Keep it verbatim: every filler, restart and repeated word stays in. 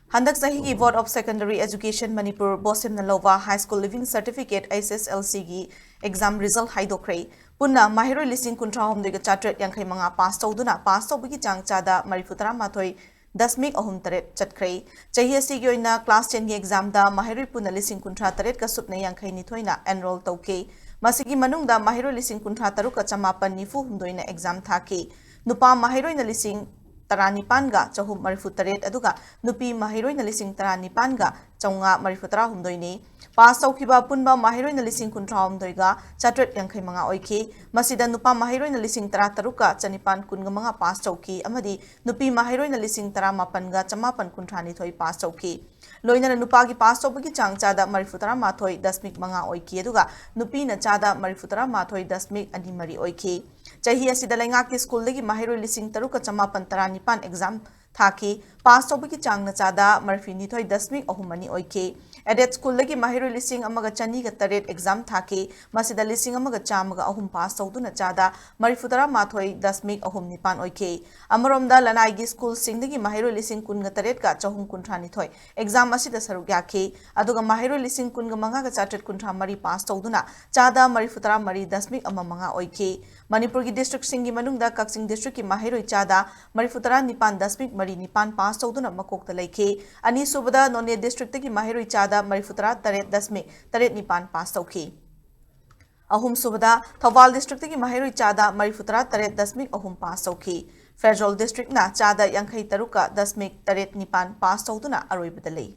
ꯍꯟꯗꯛ ꯆꯍꯤꯒꯤ Board of Secondary Education Manipur, BOSEM ꯅ ꯂꯧꯕ High School Leaving Certificate, H S L C ꯒꯤ exam result ꯍꯥꯏꯗꯣꯛꯈ꯭ꯔꯦ꯫ ꯄꯨꯟꯅ ꯃꯍꯩꯔꯣꯏ ꯂꯤꯁꯤꯡ ꯀꯨꯟꯊ꯭ꯔꯥ ꯍꯨꯝꯗꯣꯏꯒ ꯆꯥꯇ꯭ꯔꯦꯠ ꯌꯥꯡꯈꯩ ꯃꯉꯥ pass ꯇꯧꯗꯨꯅ, pass ꯇꯧꯕꯒꯤ ꯆꯥꯡ ꯆꯥꯗ ꯃꯔꯤꯐꯨ ꯇꯔꯥ ꯃꯥꯊꯣꯏ ꯗꯁꯃꯤꯛ ꯑꯍꯨꯝ ꯇꯔꯦꯠ ꯆꯠꯈ꯭ꯔꯦ꯫ ꯆꯍꯤ ꯑꯁꯤꯒꯤ ꯑꯣꯏꯅ class ten ꯒꯤ exam ꯗ ꯃꯍꯩꯔꯣꯏ ꯄꯨꯟꯅ ꯂꯤꯁꯤꯡ ꯀꯨꯟꯊ꯭ꯔꯥ ꯇꯔꯦꯠꯀ ꯁꯨꯞꯅ ꯌꯥꯡꯈꯩ ꯅꯤꯊꯣꯏꯅ enroll ꯇꯧꯈꯤ꯫ ꯃꯁꯤꯒꯤ ꯃꯅꯨꯡꯗ ꯃꯍꯩꯔꯣꯏ ꯂꯤꯁꯤꯡ ꯀꯨꯟꯊ꯭ꯔꯥ ꯇꯔꯨꯛꯀ ꯆꯃꯥꯄꯟ ꯅꯤꯐꯨ ꯍꯨꯝꯗꯣꯏꯅ exam ꯊꯥꯈꯤ꯫ ꯅꯨꯄꯥ ꯃꯍꯩꯔꯣꯏꯅ ꯂꯤꯁꯤꯡ ꯇꯔꯥꯅꯤꯄꯥꯟꯒ ꯆꯍꯨꯝ ꯃꯔꯤꯐꯨ ꯇꯔꯦꯠ, ꯑꯗꯨꯒ ꯅꯨꯄꯤ ꯃꯍꯩꯔꯣꯏꯅ ꯂꯤꯁꯤꯡ ꯇꯔꯥꯅꯤꯄꯥꯟꯒ ꯆꯥꯝꯃꯉꯥ ꯃꯔꯤꯐꯨ ꯇꯔꯥ ꯍꯨꯝꯗꯣꯏꯅꯤ꯫ Pass ꯇꯧꯈꯤꯕ ꯑꯄꯨꯟꯕ ꯃꯍꯩꯔꯣꯏꯅ ꯂꯤꯁꯤꯡ ꯀꯨꯟꯊ꯭ꯔꯥ ꯍꯨꯝꯗꯣꯏꯒ ꯆꯥꯇ꯭ꯔꯦꯠ ꯌꯥꯡꯈꯩ ꯃꯉꯥ ꯑꯣꯏꯈꯤ꯫ ꯃꯁꯤꯗ ꯅꯨꯄꯥ ꯃꯍꯩꯔꯣꯏꯅ ꯂꯤꯁꯤꯡ ꯇꯔꯥ ꯇꯔꯨꯛꯀ ꯆꯅꯤꯄꯥꯟ ꯀꯨꯟꯒ ꯃꯉꯥ pass ꯇꯧꯈꯤ, ꯑꯃꯗꯤ ꯅꯨꯄꯤ ꯃꯍꯩꯔꯣꯏꯅ ꯂꯤꯁꯤꯡ ꯇꯔꯥꯃꯥꯄꯟꯒ ꯆꯃꯥꯄꯟ ꯀꯨꯟꯊ꯭ꯔꯥ ꯅꯤꯊꯣꯏ pass ꯇꯧꯈꯤ꯫ ꯂꯣꯏꯅꯅ ꯅꯨꯄꯥꯒꯤ pass ꯇꯧꯕꯒꯤ ꯆꯥꯡ ꯆꯥꯗ ꯃꯔꯤꯐꯨ ꯇꯔꯥ ꯃꯥꯊꯣꯏ ꯗꯁꯃꯤꯛ ꯃꯉꯥ ꯑꯣꯏꯈꯤ, ꯑꯗꯨꯒ ꯅꯨꯄꯤꯅ ꯆꯥꯗ ꯃꯔꯤꯐꯨ ꯇꯔꯥ ꯃꯥꯊꯣꯏ ꯗꯁꯃꯤꯛ ꯑꯅꯤ ꯃꯔꯤ ꯑꯣꯏꯈꯤ꯫ ꯆꯍꯤ ꯑꯁꯤꯗ ꯂꯩꯉꯥꯛꯀꯤ school ꯗꯒꯤ ꯃꯍꯩꯔꯣꯏ ꯂꯤꯁꯤꯡ ꯇꯔꯨꯛꯀ ꯆꯃꯥꯄꯟ ꯇꯔꯥꯅꯤꯄꯥꯟ exam ꯊꯥꯈꯤ꯫ Pass ꯇꯧꯕꯒꯤ ꯆꯥꯡꯅ ꯆꯥꯗ ꯃꯔꯤꯐꯨ ꯅꯤꯊꯣꯏ ꯗꯁꯃꯤꯛ ꯑꯍꯨꯝ ꯑꯅꯤ ꯑꯣꯏꯈꯤ꯫ Aided school ꯗꯒꯤ ꯃꯍꯩꯔꯣꯏ ꯂꯤꯁꯤꯡ ꯑꯃꯒ ꯆꯅꯤꯒ ꯇꯔꯦꯠ exam ꯊꯥꯈꯤ꯫ ꯃꯁꯤꯗ ꯂꯤꯁꯤꯡ ꯑꯃꯒ ꯆꯥꯝꯃꯒ ꯑꯍꯨꯝ pass ꯇꯧꯗꯨꯅ ꯆꯥꯗ ꯃꯔꯤꯐꯨ ꯇꯔꯥ ꯃꯥꯊꯣꯏ ꯗꯁꯃꯤꯛ ꯑꯍꯨꯝ ꯅꯤꯄꯥꯟ ꯑꯣꯏꯈꯤ꯫ ꯑꯃꯔꯣꯝꯗ, ꯂꯅꯥꯏꯒꯤ school ꯁꯤꯡꯗꯒꯤ ꯃꯍꯩꯔꯣꯏ ꯂꯤꯁꯤꯡ ꯀꯨꯟꯒ ꯇꯔꯦꯠꯀ ꯆꯍꯨꯝ ꯀꯨꯟꯊ꯭ꯔꯥ ꯅꯤꯊꯣꯏ exam ꯑꯁꯤꯗ ꯁꯔꯨꯛ ꯌꯥꯈꯤ꯫ ꯑꯗꯨꯒ ꯃꯍꯩꯔꯣꯏ ꯂꯤꯁꯤꯡ ꯀꯨꯟꯒ ꯃꯉꯥꯒ ꯆꯥꯇ꯭ꯔꯦꯠ ꯀꯨꯟꯊ꯭ꯔꯥ ꯃꯔꯤ pass ꯇꯧꯗꯨꯅ ꯆꯥꯗ ꯃꯔꯤꯐꯨ ꯇꯔꯥ ꯃꯔꯤ ꯗꯁꯃꯤꯛ ꯑꯃ ꯃꯉꯥ ꯑꯣꯏꯈꯤ꯫ ꯃꯅꯤꯄꯨꯔꯒꯤ district ꯁꯤꯡꯒꯤ ꯃꯅꯨꯡꯗ ꯀꯛꯆꯤꯡ district ꯀꯤ ꯃꯍꯩꯔꯣꯏ ꯆꯥꯗ ꯃꯔꯤꯐꯨ ꯇꯔꯥ ꯅꯤꯄꯥꯟ ꯗꯁꯃꯤꯛ ꯃꯔꯤ ꯅꯤꯄꯥꯟ pass ꯇꯧꯗꯨꯅ ꯃꯀꯣꯛꯇ ꯂꯩꯈꯤ꯫ ꯑꯅꯤꯁꯨꯕꯗ, ꯅꯣꯅꯦ district ꯇꯒꯤ ꯃꯍꯩꯔꯣꯏ ꯆꯥꯗ ꯃꯔꯤꯐꯨ ꯇꯔꯥ ꯇꯔꯦꯠ ꯗꯁꯃꯤꯛ ꯇꯔꯦꯠ ꯅꯤꯄꯥꯟ pass ꯇꯧꯈꯤ꯫ ꯑꯍꯨꯝꯁꯨꯕꯗ, ꯊꯧꯕꯥꯜ district ꯇꯒꯤ ꯃꯍꯩꯔꯣꯏ ꯆꯥꯗ ꯃꯔꯤꯐꯨ ꯇꯔꯥ ꯇꯔꯦꯠ ꯗꯁꯃꯤꯛ ꯑꯍꯨꯝ pass ꯇꯧꯈꯤ꯫ ꯐꯦꯔꯖꯥꯜ district ꯅ ꯆꯥꯗ ꯌꯥꯡꯈꯩ ꯇꯔꯨꯛꯀ ꯗꯁꯃꯤꯛ ꯇꯔꯦꯠ ꯅꯤꯄꯥꯟ pass ꯇꯧꯗꯨꯅ ꯑꯔꯣꯏꯕꯗ ꯂꯩ꯫